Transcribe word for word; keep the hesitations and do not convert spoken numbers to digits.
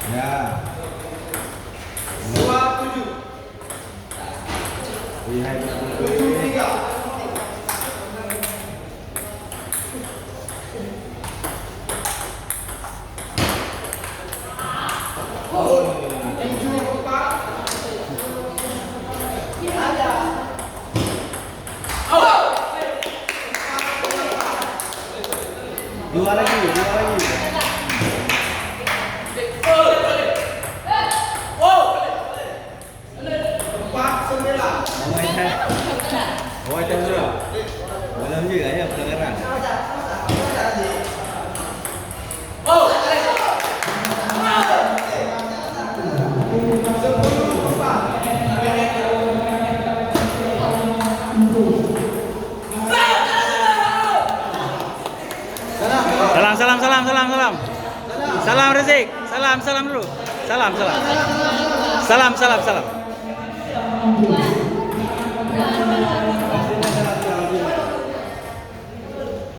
Ya. Dua tujuh. Tujuh tiga. Dua lagi, dua lagi. Awai, hai. Awai, hai, bro. Malam je, ayah, pelanggaran. Salam, salam, salam, salam, salam. Salam, Rizik. Salam, salam dulu. Salam, salam. Salam, salam, salam.